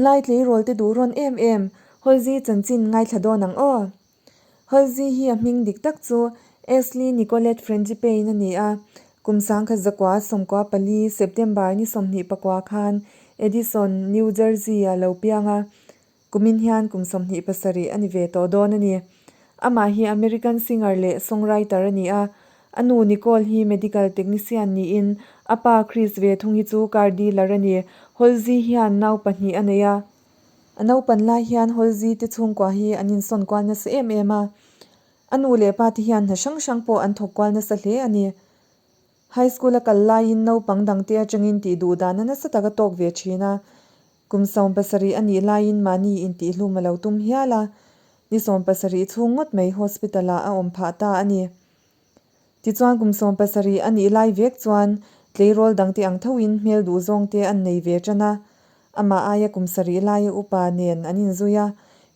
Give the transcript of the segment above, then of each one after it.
Tunlai tleirawl te duh rawn em em Halsey chanchin ngaithla dawn ang aw. Halsey hi a hming dik tak chu Ashley Nicolette Frangipane a ni a, kum 1914 September ni 24 khan Edison, New Jersey ah lo piang a, kumin hian kum 27 a ni ve tawh dawn a ni. Amah hi American singer leh songwriter a ni a, a nu Nicole hi medical technician niin a pa Chris ve thung hi chu car dealer a ni. Halsey hian nau pahnih a nei a. A naupan lai hian Halsey te chhungkua hi an insawn kual nasa em em a, a nu leh pa te hian hna hrang hrang pawh an thawk kual nasa hle a ni. High school a kal laiin naupang dangte atangin tih duh dan a nasa taka tawk ve thin a, kum 70 a nih laiin mahni intihhlum a lo tum hial a, ni 70 chhung ngawt mai hospital ah a awm phah ta a ni. Tichuan kum 70 a nih lai vek chuan tleirawl dangte ang thoin hmel duh zawngte an nei ve tan a, amah aia kum sarih laia upa nen an inzui a,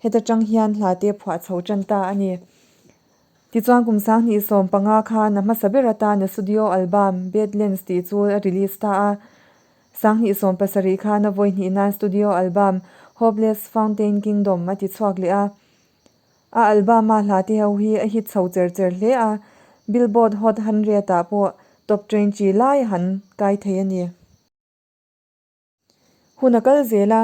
heta tang hian hla te phuah chho tan ta a ni. Tichuan kum 2015 khan a hmasa ber atan a studio album Badlands tih chu a release ta a, 2017 khan a vawi hnih nan studio album Hopeless Fountain Kingdom a ti chhuak leh a. A album-a hla te ho hi a hit chho cher cher hle a, Billboard Hot 100 ah pawh top 20 lai a han kai thei a ni. Hun a kal zel a,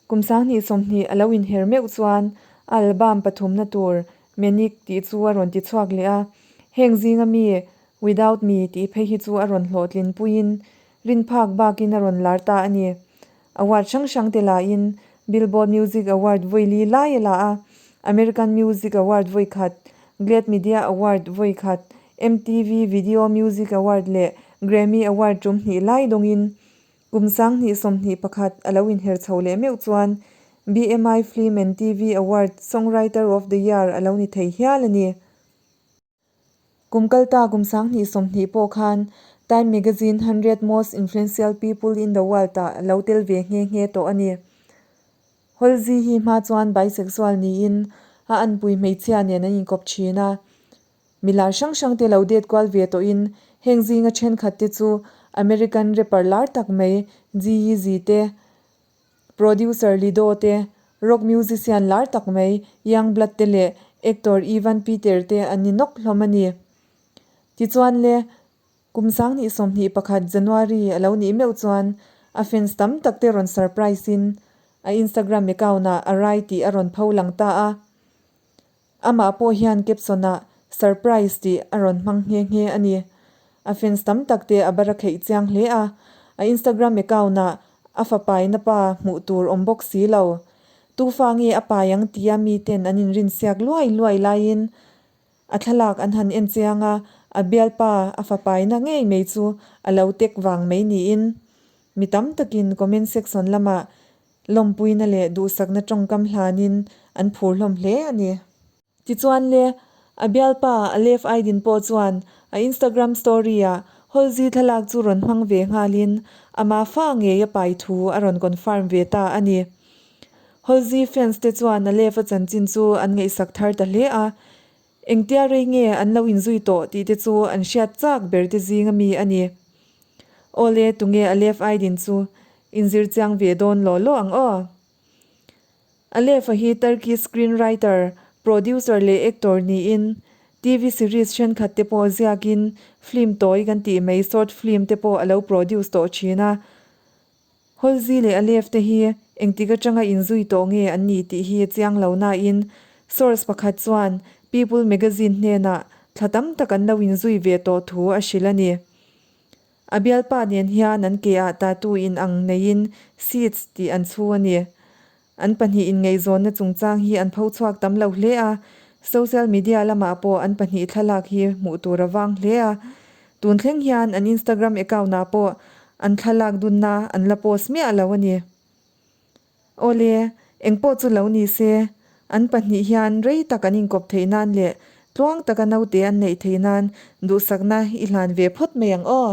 kum 2020 a lo inher meuh chuan a album pathumna tur Manic tih chu a rawn ti chhuak leh a, heng zinga mi Without Me tih phei hi chu a rawn hlawhtlin puiin rinphak bakin a rawn lar ta a ni. Award hrang hrang te lahin Billboard Music Award vawi li lai a la a, American Music Award vawi khat, Glad Media Award vawi khat, MTV Video Music Award leh Grammy Award tum hnih lai dawngin kum 2021 a lo inher chho leh meuh chuan BMI Film and TV Award Songwriter of the Year a lo ni thei hial a ni. Kum kalta kum 2020 pawh khan Time Magazine 100 Most Influential People in the World ah lo tel ve nghe nghe tawh a ni. Halsey hi hma chuan bisexual niin a anpui hmeichhia nen an inkawp thin a. Milar hrang hrang te lo date kual ve tawhin heng zinga thenkhat te chu American rapper lar tak mai G-Eazy te, Producer Lido te, rock musician lar tak mai Yungblud te leh actor Evan Peter te an ni nawk hlawm a ni. Tichuan le, kum 2021 January a lo nih meuh chuan a fans tam tak te rawn surprise in a Instagram account ah a rai tih a rawn pho lang ta a. Amah pawh hian caption-ah Surprise tih a rawn hmang nghe nghe a ni. A fans tam tak te a bar a kheih chiang hle a, a Instagram account-ah a fapaina pa hmuh tur awm bawk si lo. Tufa nge a pai ang tia miten an inrinsiak luai luai laiin a thlalak an han en chiang a, a bialpa a fapaina ngei mai chu a lo tek vang mai niin mi tam takin comment section lamah Lawmpuina leh duhsakna tawngkam hlanin an phur hlawm hle a ni. Tichuan le, a bialpa Alef Aydin pawh chuan a Instagram story-ah Halsey thlalak chu rawn hmang ve nghalin ama fa ngei a pai thu a rawn confirm ve ta a ni. Halsey fans te chuan Alef-a chanchin chu an ngaihsak thar ta hle a, engtia rei nge an lo inzui tawh tih te chu an hriat chak ber te zing ami a ni. Awle, tunge Alef Aydin chu Inzir chiang ve dawn law law ang aw. Alefa hi Turkey screenwriter, producer leh actor niin TV series thenkhat te pawh ziakin film tawi kan tih mai short film te pawh a lo produce tawh thin a. Halsey leh Alef te hi engtik atanga inzui tawh nge an ni tih hi chiang lo nain source pakhat chuan People magazine hnenah thla tam tak an lo inzui ve tawh thu a hrilh a ni. A bialpa nen hian an ke ah tattoo in ang neiin seeds tih an chhu a ni. An pahnih inngaihzawnna chungchang hi an pho chhuak tam lo hle a, social media lamah pawh an pahnih thlalak hi hmuh tur a vang hle a. Tun thleng hian an Instagram account ah pawh an thlalak dunna an la post miah lo a ni. Awle, engpawh chu lo ni se, an pahnih hian rei tak an inkawp theih nan leh tluang taka naute an neih theih nan duhsakna i hlan ve phawt mai ang aw.